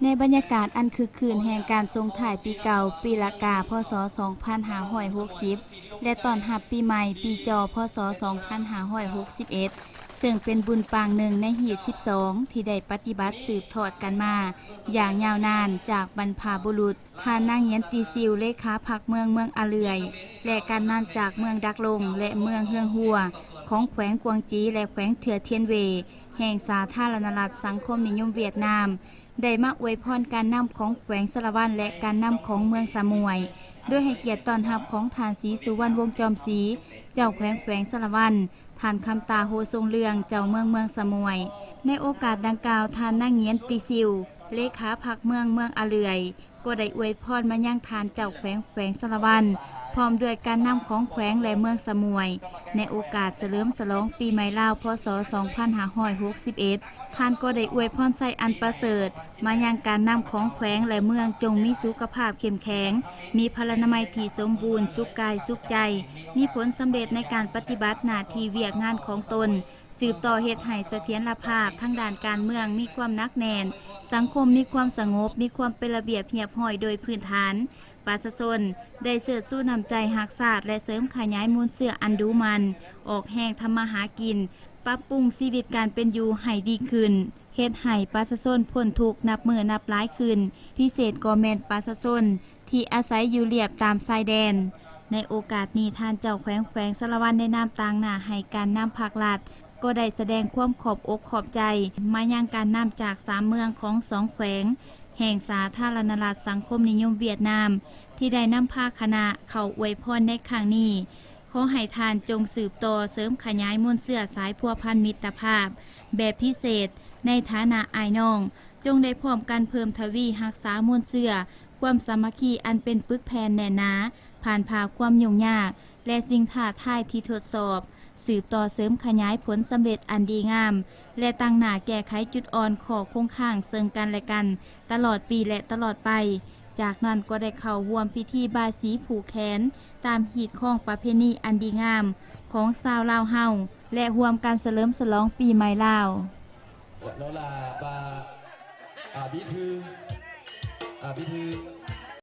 ໃນບັນຍາກາດອັນຄຶກຄື້ນແຫ່ງການສົ່ງທ້າຍປີເກົ່າ ປີລະກາ ພ.ສ. ສອງພັນຫ້າຮ້ອຍຫົກສິບ ແລະ ຕ້ອນຮັບປີໃໝ່ ປີຈໍ ພ.ສ. ສອງພັນຫ້າຮ້ອຍຫົກສິບເອັດ ເຊິ່ງເປັນບຸນປາງໜຶ່ງໃນຮີດສິບສອງ ທີ່ໄດ້ປະຕິບັດສືບທອດກັນມາຢ່າງຍາວນານຈາກບັນພະບຸລຸດ, ທ່ານນາງ ຫງຽນ ຕີຊິວ ເລຂາພັກເມືອງ ເມືອງອາເລື່ອຍ ແລະ ການນຳຈາກເມືອງດັກລົງ ແລະ ເມືອງເຮືອງຫົວ ຂອງແຂວງກວາງຈີ ແລະ ແຂວງເຖື່ອທຽນເຫວ ແຫ່ງສາທາລະນະລັດສັງຄົມນິຍົມຫວຽດນາມ ໄດ້ມາອວຍພອນການນຳຂອງແຂວງສາລະວັນ ແລະ ການນຳຂອງເມືອງສະໝວຍ ໂດຍໃຫ້ກຽດຕ້ອນຮັບຂອງທ່ານ ສີສຸວັນ ວົງຈອມສີ ເຈົ້າແຂວງແຂວງສາລະວັນ, ທ່ານ ຄຳຕາ ໂຮຊົງເລື່ອງ ເຈົ້າເມືອງເມືອງສະໝວຍ. ໃນໂອກາດດັ່ງກ່າວ, ທ່ານນາງ ຫງຽນ ຕີຊິວ ເລຂາພັກເມືອງເມືອງອາເລື່ອຍ ກໍໄດ້ອວຍພອນມາຍັງທ່ານເຈົ້າແຂວງແຂວງສາລະວັນ ພ້ອມດ້ວຍການນຳຂອງແຂວງ ແລະ ເມືອງສະໝວຍ ໃນໂອກາດສະເຫຼີມສະຫຼອງປີໃໝ່ລາວ ພ.ສ. ສອງພັນຫ້າຮ້ອຍຫົກສິບເອັດ. ທ່ານກໍໄດ້ອວຍພອນໄຊອັນປະເສີດມາຍັງການນຳຂອງແຂວງ ແລະ ເມືອງ ຈົ່ງມີສຸຂະພາບເຂັ້ມແຂງ, ມີພະລານາໄມທີ່ສົມບູນ, ສຸກກາຍສຸກໃຈ, ມີຜົນສຳເລັດໃນການປະຕິບັດໜ້າທີ່ວຽກງານຂອງຕົນ, ສືບຕໍ່ເຮັດໃຫ້ສະຖຽນລະພາບທາງດ້ານການເມືອງມີຄວາມໜັກແໜ້ນ, ສັງຄົມມີຄວາມສະຫງົບ, ມີຄວາມເປັນລະບຽບຮຽບຮ້ອຍໂດຍພື້ນຖານ, ປະຊາຊົນໄດ້ເຊີດຊູນ້ຳໃຈຮັກຊາດ ແລະ ເສີມຂະຫຍາຍມູນເຊື້ອອັນດຸໝັ່ນ, ອອກແຮງທຳມາຫາກິນ, ປັບປຸງຊີວິດການເປັນຢູ່ໃຫ້ດີຂຶ້ນ, ເຮັດໃຫ້ປະຊາຊົນພົ້ນທຸກນັບມື້ນັບຫຼາຍຂຶ້ນ, ພິເສດກໍແມ່ນປະຊາຊົນທີ່ອາໄສຢູ່ລຽບຕາມຊາຍແດນ. ໃນໂອກາດນີ້, ທ່ານເຈົ້າແຂວງແຂວງສາລະວັນໄດ້ນຳຕາງໜ້າໃຫ້ການນຳພາກລັດ ກໍໄດ້ສະແດງຄວາມຂອບອົກຂອບໃຈມາຍັງການນຳຈາກສາມເມືອງຂອງສອງແຂວງ ແຫ່ງສາທາລະນະລັດສັງຄົມນິຍົມຫວຽດນາມ ທີ່ໄດ້ນຳພາຄະນະເຂົ້າອວຍພອນໃນຄັ້ງນີ້. ຂໍໃຫ້ທ່ານຈົ່ງສືບຕໍ່ເສີມຂະຫຍາຍມູນເຊື້ອສາຍພົວພັນມິດຕະພາບແບບພິເສດໃນຖານະອ້າຍນ້ອງ, ຈົ່ງໄດ້ພ້ອມກັນເພີ່ມທະວີຮັກສາມູນເຊື້ອຄວາມສາມັກຄີອັນເປັນປຶກແຜ່ນແໜ້ນໜາ, ຜ່ານຜ່າຄວາມຫຍຸ້ງຍາກ ແລະ ສິ່ງທ້າທາຍທີ່ທົດສອບ, ສືບຕໍ່ເສີມຂະຫຍາຍຜົນສຳເລັດອັນດີງາມ ແລະ ຕັ້ງໜ້າແກ້ໄຂຈຸດອ່ອນຂໍ້ຄົງຄ້າງເຊິ່ງກັນແລະກັນຕະຫຼອດປີ ແລະ ຕະຫຼອດໄປ. ຈາກນັ້ນກໍໄດ້ເຂົ້າຮ່ວມພິທີບາຍສີຜູກແຂນ ຕາມຮີດຄອງປະເພນີອັນດີງາມຂອງຊາວລາວເຮົາ ແລະ ຮ່ວມກັນສະເຫຼີມສະຫຼອງປີໃໝ່ລາວ. ໂນລາ ບາ ອາ ບິດ ອາ ບິດ